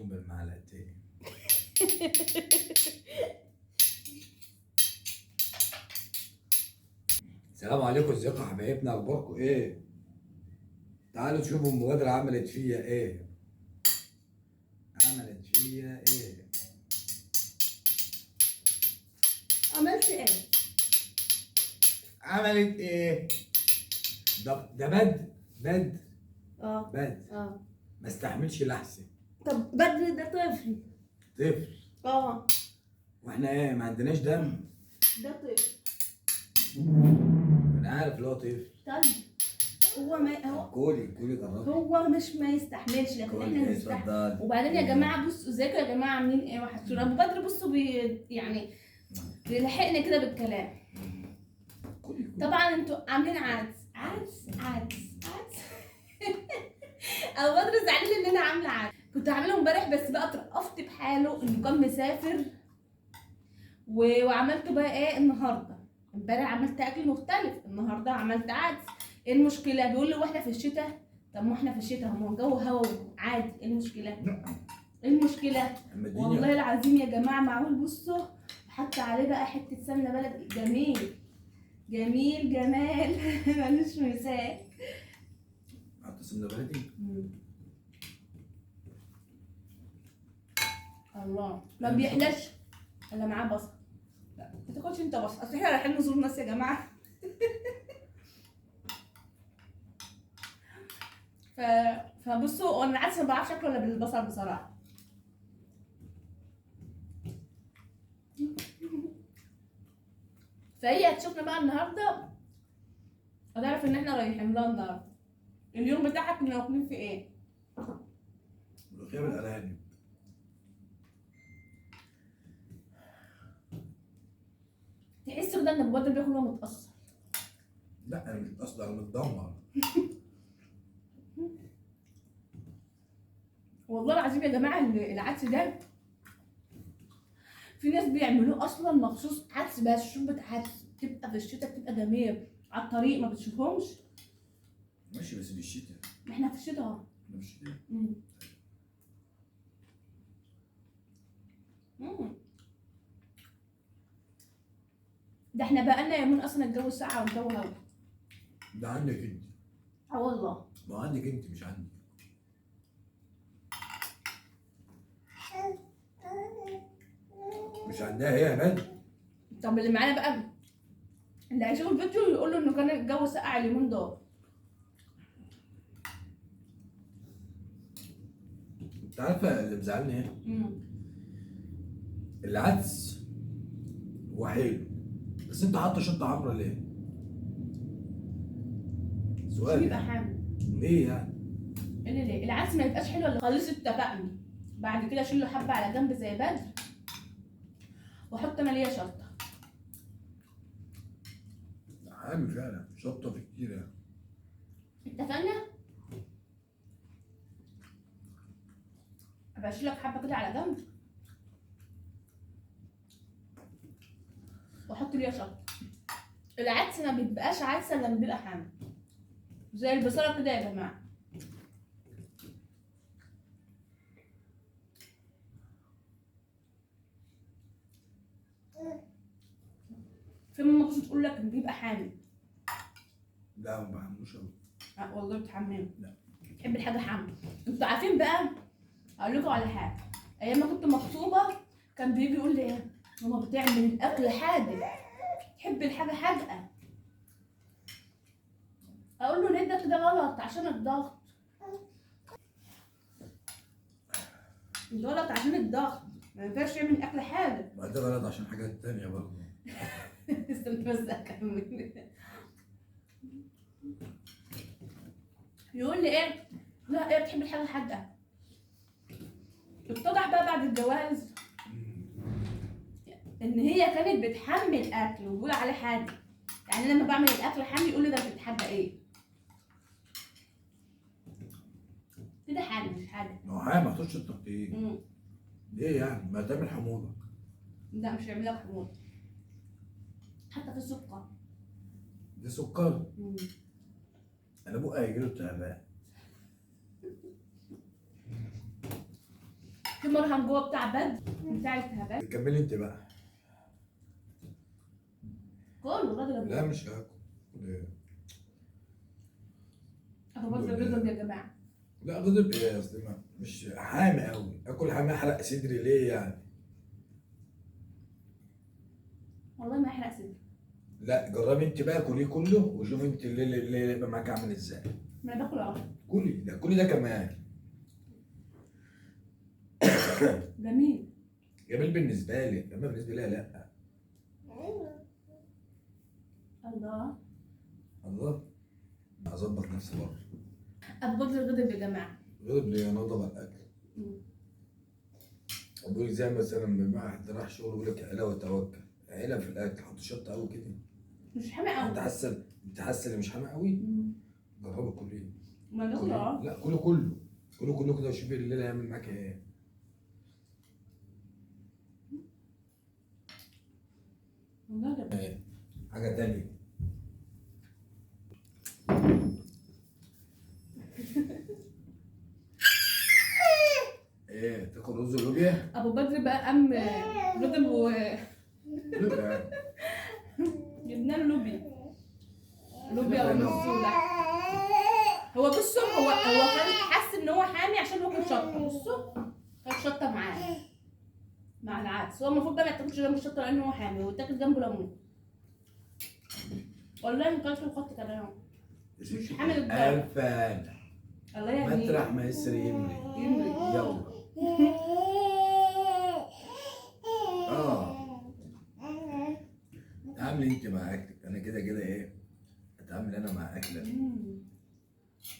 بالمعلقتين. السلام عليكم، ازيكم يا حبايبنا؟ اخباركم ايه؟ تعالوا تشوفوا المبادرة عملت فيا ايه. عملت فيا ايه؟ عملت ايه؟ عملت ايه؟ ده بد بد بد ما استحملش لحسة. طب بدر ده طفل. طفل. واحنا ايه، ما عندناش دم؟ ده طفل. انا عارف اللي هو طفل. طيب هو ما هو كولي كولي جربي. هو مش ما يستحملش، لكن احنا نستحمل. وبعدين يا جماعة بصوا، ازيكم يا جماعة، عاملين ايه؟ وحشتونا. ابو بدر بصوا يعني بيلحقنا كده بالكلام. كولي كولي. طبعا انتوا عاملين عدس عدس عدس عدس. ابو بدر زعلان ان انا عامله عدس، كنت هعمله امبارح بس بقى اترقفت بحاله انه كان مسافر وعملته بقى ايه النهارده. امبارح عملت اكل مختلف، النهارده عملت عدس. ايه المشكلة؟ بيقول لي واحنا في الشتاء. طب ما احنا في الشتاء، هو الجو هوا عادي، ايه المشكلة؟ ايه المشكلة؟ والله العظيم يا جماعة معقول. بصوا حط عليه بقى حتة سمنه بلدي، جميل جميل جمال. ملوش مثال. حط سمنه بلدي؟ الله، ما بيحلاش الا معاه بصل. لا ما تاكلش انت بصل، اصل احنا رايحين نزور ناس يا جماعة. فبصوا انا العدس ما بعرفش اكله الا بالبصل بصراحة. فهي هتشوفنا بقى النهارده، هتعرف ان احنا رايحين لها النهارده. اليوم بتاعك كنا واكلين في ايه؟ ملوخية بالارانب. تحس كده ان ابو بدر بياكل وهو متأثر. لا انا مش متأثر، انا متدمر. والله العظيم يا جماعة العدس ده في ناس بيعملوه اصلا مخصوص عدس بس، شوربة عدس بتبقى في الشتاء بتبقى جميل على الطريق، ما بتشوفهمش. ماشي بس في الشتاء. ما احنا في الشتاء اهو. احنا في الشتاء. ده احنا بقالنا يومين اصلا الجو ساقع والجو هوا. ده عندك انت. اه والله. ما عندك انت مش عندي. مش عندها هي يا بدر. طب اللي معانا بقى اللي هيشوف الفيديو يقول له انه كان الجو ساقع اليومين دول. انت عارفه اللي مزعلني ايه؟ العدس هو حلو، بس انت حاطه شطه حمرا ليه؟ سؤال. يبقى حامي ليه يعني؟ اللي ليه؟ العدس ما يبقاش حلو الا خلاص اتفقنا. بعد كده اشيل له حبه على جنب زي بدر واحط انا ليا شطه. حامي فعلا، شطه في كتير يعني. اتفقنا؟ ابقى اشيل لك حبه كده على جنب واحط ليا شطه. العدس ما بيبقاش عدس الا لما بيبقى حامي زي البصله كده يا جماعة. في ماما بس تقول لك بيبقى حامي. لا ما بحموش قوي. لا والله بتحممه. لا بتحب الحاجة حامية. انتوا عارفين بقى، اقول لكم على حاجة، ايام ما كنت مخطوبه كان بيجي يقول لي ايه؟ ماما بتعمل الاكل حادق، تحب الحاجة حادقه. اقول له ليه ده كده غلط عشان الضغط. غلط عشان الضغط، ما ينفعش يعمل اكل حادق. ما ده غلط عشان حاجات تانية برضه. استنى بس اكمل. يقول لي ايه؟ لا ايه بتحب الحاجة الحادقه. اتضح بقى بعد الجواز ان هي كانت بتحمل اكل وبيقول عليه حادق. يعني انا لما بعمل الاكل حامي يقول لي ده انت بتحدى ايه؟ كده حامي مش حادق. ما هو حامي ما تحطش التقطيع. ليه يعني؟ ما تعمل حموضه. لا مش هيعمل لك حموضه. حتى في السكر. دي سكر؟ انا بقى هيجيله التهابات. في مرهم جوه بتاع بدر بتاع التهابات. كملي انت بقى. كل الراجل. لا مش هاكل. ابو بدر غضب يا جماعة. لا غضب ايه يا اصل مش حامي قوي، اكل حامي احرق صدري ليه يعني؟ والله ما احرق صدري. لا جربي انت بقى، كليه كله وشوفي انت الليل يبقى معاك عامل ازاي. ما انا باكل اهو. كلي ده، كلي ده كمان. جميل. جميل بالنسبة لي، اما بالنسبة لي لا. الله الله، اظبط نفسي برضه. ابو بدر غضب يا جماعة. غضب ليه؟ انا غضب على الاكل. بقول زي مثلا لما حد راح شغل يقول لك عيله وتوكل، عيله في الاكل، حط شطه قوي كده. مش حامي قوي. انت حاسه، انت حاسه اللي مش حامي قوي؟ جربي كليه. ما ناكل اهو. لا كله كله كله كله كده وشوفي الليل هيعمل معاك ايه. والله جميل. حاجة تانية. ايه تاكل رز ولوبيا؟ ابو بدر بقى قام غضب و جبنا له لوبيا، لوبيا ورز ولحم. هو بصوا، هو حس ان هو حامي عشان واكل شطه. بصوا خد شطه معاه مع العدس. هو المفروض بقى ما ياكلش جنبه شطه لان هو حامي، ويتاكل جنبه ليمون. والله ما كلت وخدت كمان اهو. مش حامل الدرجة. الف انا الله يهديك. مطرح ما يسري يمري. يمري. يلا. اتعاملي انت مع اكلك، انا كده كده ايه؟ اتعامل انا مع اكلك.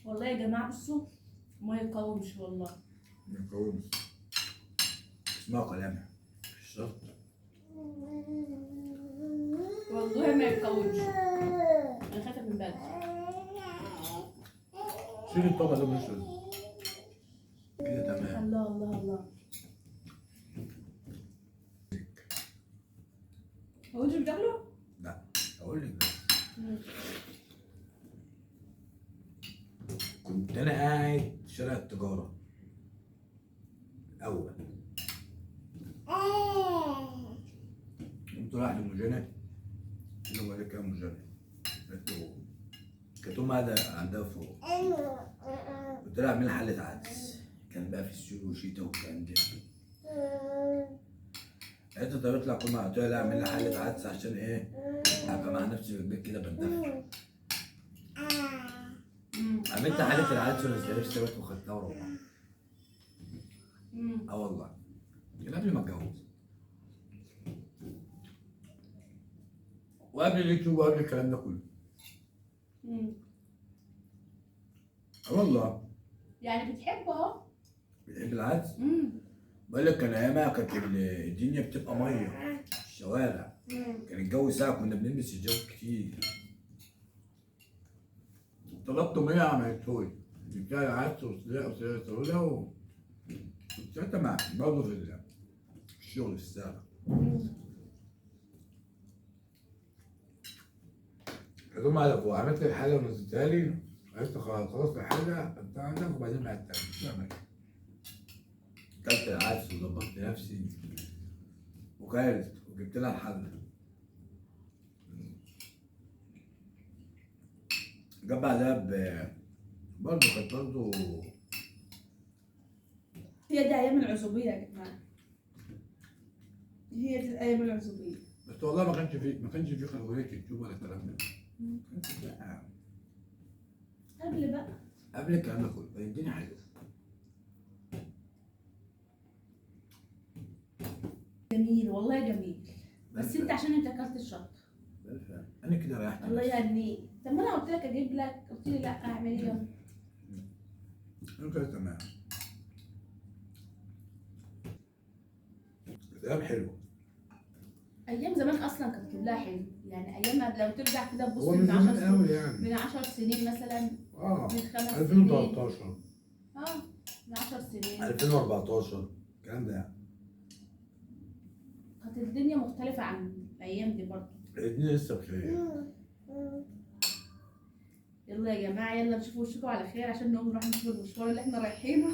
والله يا جماعة بصوا ما يقاومش، والله ما يقاومش. اسمعوا كلامها مش شرط. والله ما يقاومش. انا خايفة من بدر. شيل الطبق ده مش كده تمام. الله الله الله. هو انتوا بتاكلوا؟ لا اقول لك بس. كنت انا قاعد في شارع التجارة الاول. قمت رايح لمجنة، قلت له بقالك كام مجنة؟ قالت له كانت امي قاعدة عندها فوق. قلت لها اعملي حلة عدس، كان بقى في السيول وشيتا والكلام ده. قالت لي طب اطلع كل مع، قلت لها لا اعمل لي حلة عدس عشان ايه؟ ابقى مع نفسي في البيت كده بتدفى. عملت حلة العدس ونزلت في ثبات وخدتها وروحت. اه والله كان قبل ما اتجوز وقبل اليوتيوب وقبل الكلام ده كله. اه والله. يعني بتحبه اهو؟ بتحب العدس؟ بقول لك كان ايامها كانت الدنيا بتبقى مية في الشوارع. كان الجو ساقع، كنا بنلبس الجو كتير. طلبت مية عملتهولي، جبتها العدس وسلقتها و كنت ساعتها مع برضه في الشغل في الساعة. كانت على فوق، عملت الحلة ونزلتها لي، قالت خلاص الحلة بتاعتك وبعدين بعتها. كلت العدس وظبطت نفسي وكلت وجبت لها الحلة. جت بعدها برضه كانت برضه هي دي ايام العزوبيه يا جماعة، هي دي الايام العزوبيه. بس والله ما كانش فيه خلويات يوتيوب ولا الكلام ده. لا قبل بقى، قبل الكلام ده كله الدنيا حلوة. جميل والله جميل. بس انت عشان انت اكلت الشطه. بالفعل انا كده ريحت. الله يهنيك. طب ما انا قلت لك اجيب لك، قلت لي لا اعمل ايه؟ انا كده تمام. ايام حلوة. ايام زمان اصلا كانت كلها حلوة، يعني ايام لو ترجع كده تبص من 10 سنين يعني. من 10 سنين مثلا، من 5 سنين، 2013، من 10 سنين، 2014 الكلام ده يعني. كانت الدنيا مختلفة عن الايام دي برضه. الدنيا لسه بخير. يلا يا جماعة، يلا نشوف وشكم على خير عشان نقوم نروح نشوف المشوار اللي احنا رايحينه.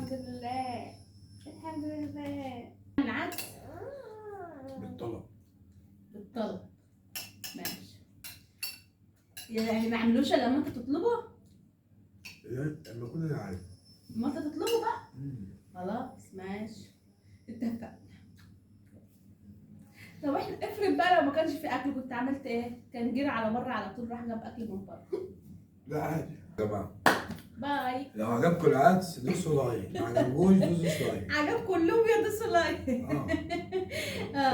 الحمد لله الحمد لله. العدس بالطلب. بالطلب ماشي. يعني ما عملوش الا لما انت تطلبه؟ لما اكون انا عارف. ما انت تطلبه بقى. خلاص ماشي اتفقنا. طب احنا افرض بقى لو ما كانش في اكل كنت عملت ايه؟ كان جري على بره على طول، راح جاب اكل من بره. لا عادي يا جماعة. bye. لو عجبكم العدس دوسوا like، ما عجبكوش دوسوا like. عجبكم اللوبيا دوسوا like.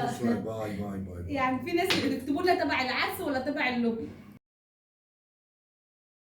دوسوا like. bye bye bye. يعني في ناس بيكتبوا لنا تبع العدس ولا تبع اللوبيا.